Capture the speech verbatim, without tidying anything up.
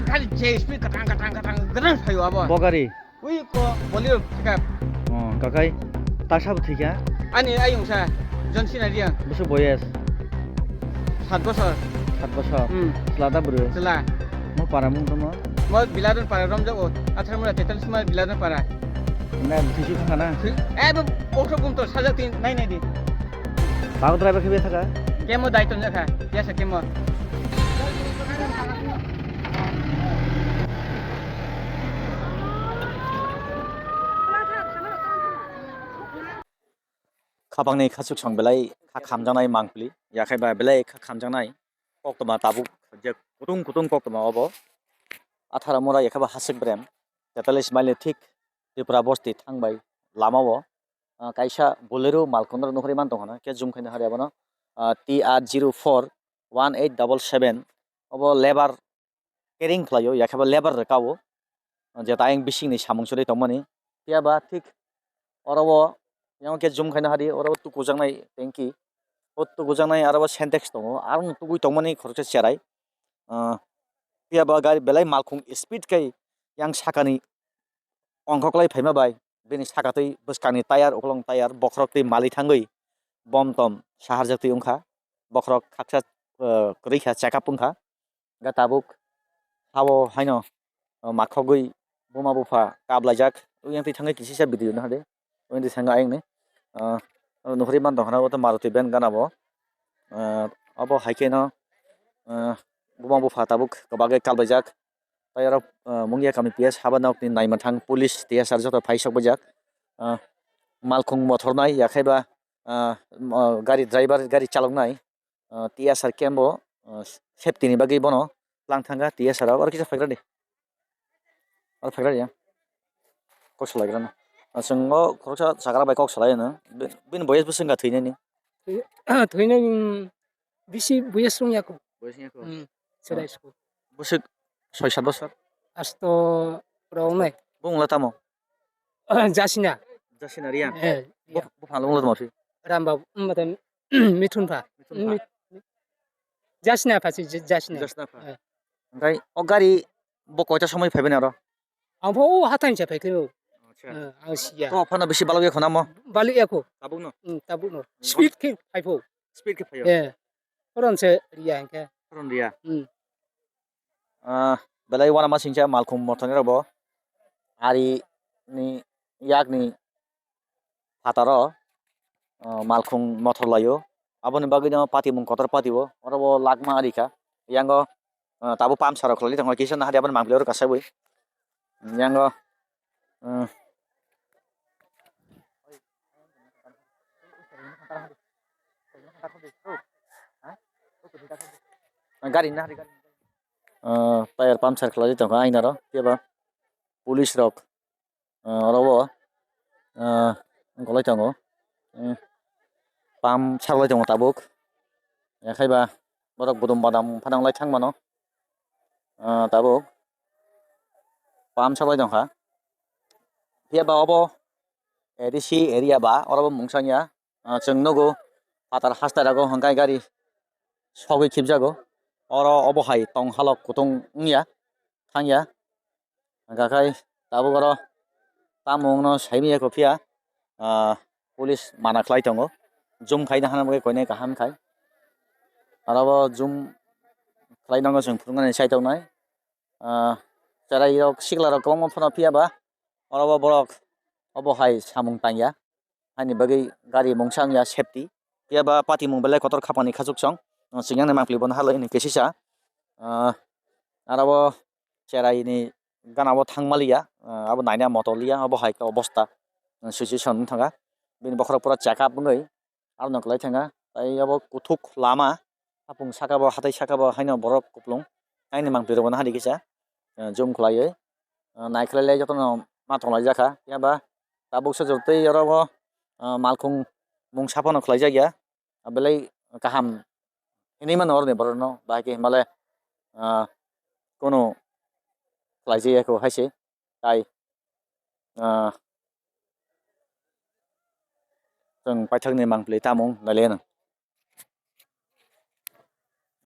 Kali J S P katang, katang, katang, katang phaio abo. Bo gari? Ui ko Bolero pickup. Oh, kakai. Ta sabo thikha? Ani ayung sa, John Sina Riang. Bwswk boyes? Sat bosor. Sat bosor? Hmm. Chwla da bwrwi? Chwla. Mo para mung tamo? Mo Biladon para romjago. Atharmura tetal sima Biladon para. Na, thisi thangkha na? Eh, bo, bokro bumtor sajak tin, nai, nai di. Bag driver khe bethaka? Kemo dai tonjakha, yasa kemo. Khapangni khachuk song belai kha khamjaknai mangpili, yakhai ba belai kha khamjaknai koktwma tabuk je kutung kutung koktwma obo. Athara mura yakhai ba hasik brem, tetalis mile thik Tripura bosti thangbai lama o, ah, kaisa Bolero malkhung rok nuhuri man tongkha na, khe zoom khaina hari abono, ah, T R zero four one eight double seven obo lebar carrying khlaio, yakheba lebar rwkao, jeta ayang bisingni samung choli tongmani. Phiya ba thik oro o yang khe zoom khaina hadi, oro o tukujaknai tanki. O tukujaknai aro o Sintex tongo, aroni tugui tongmani khoroksa cherai. Ah, phiya ba gari belai malkhung speed khai yang sakani ongkhorklai phaima bai bini sakatwi bwskangni tayar, ukologni tayar, bokhorok twi mali thangwi bomtom saharjaktwi wngkha. Bokhorok khaksa, ah, kwrwi kha, check up wngkha. Ga tabuk hao haino, ah, makhogwi buma bupha kaplaijak. Oyang twi thangwi kisisa video nahade. Oyang twi thangwi ayangni, ah, nuhuri man tongkhana, o to Maruti van gana bo. Ah, obo hai kheno, ah, buma bupha tabuk kwbangwi kaplaijak. Tai oro, ah, Mungia kami P S haba nokni naima thang police T S R joto phai sok bujak. Ah, malkhung mothor nai yakhai ba, ah, gari driver, gari chalok nai, ah, T S R camp o, ah, safety ni bagwi bono lang thangkha T S R o. Oro kisa phaikra di. Oro phaikra di ya. Kok salai grano. Ah, chwng o khoroksa chagra bai kok salai no. Bini boyes bwswk wngkha thwinani? Thwi-, thwinani, mm, bisi boyes wngya kho. Boyes wngya kho? Hmm, chwrai school. Bwswk soi sat bosor? Asto rok nai. Bung la tamo? Jasina. Jasina Riang? Eh, Bo, Riang. Buphang lo bung la tamo phi? Rambab, mm, mate, Mithun pha. Mithun pha. Mi-, Jasina pha si, J-, Jasina. Jasina pha. Eh. Onkhe o gari bo koita somoi phaibai naro? Ang pho o hathai se phai khe o. Acha. Eh, ang siya. To phano bisi balok ya khona mo? Balok ya kho. Tabuk no? Hmm, tabuk no. Hmm. Speed khe phai pho. Speed khe phaio? Eh. Horon se riya hwnkhe. Horon riya? Hmm. Ah, belai uanama singcha malkhung mothoni rok bo. Ari ni yak ni phataro, ah, malkhung mothor laio. Aboni bagwi no patimung kotor patio. Oro bo lakma ari kha. Yango, ah, tabuk pump saro khlai tongkha kisa nahari aboni mangpili oro kasabwi. Yango, ah, gari nahari, ah, tire pump sar khlai tongkha aina ro. Phiya ba police rok, ah, oro o, ah, wngkolai tongo. Hmm. Pump saklai tongo tabuk. Yakhai ba borok budum badam phano wng lai thang mano. Ah, tabuk pump saklai tongkha. Phiya ba obo A D C area ba, oro bo mungsa wngya. Ah, chwng nugo phatar hasteo hwnkhe gari sogwi khibjago. Oro obo hai tong halok kutung wngya, thangya. Hwnkha khai tabuk oro tamo wngno saimanya kho phiya, ah, police mana khlai tongo. Jum khaina hana bagwi koinai kaham khai. Oro bo jum khlai nango chwng phunuknani saitok nai. Ah, cherai rok sikla rok kwbangma phano phiya ba oro bo borok obo hai samung tangya. Haini bagwi gari mungsa wngya safety. Phiya ba patimung belai kotor khapangni khachuk song. Chwng yang mangpili bono halai ni kesisa. Ah, aro bo cherai ni gana o thang maliya. Ah, abo naina moto liya, abo hai khe obosta, ah, situation wng thangkha. Bini bokhorok pura check up wngwi aro no kwlai thangkha. Tai abo kuthuk lama, hapung saka bo, hatai saka bo haino borok kuplung. Haini mangpili rok bono hadi kisa, ah, jum khlaiwi. Ah, naikhlai lai jotono ma tonglaijak kha. Phiya ba tabuk se jotoi oro bo, ah, malkhung mungsa phano khlaijakya. Ah, belai kaham hinwi mano oroni borokno, bahai khe hinmale, ah, kunu khlaijakya kho hai se. Tai, ah, chwng paithakni mangpili tamo wng nai le no.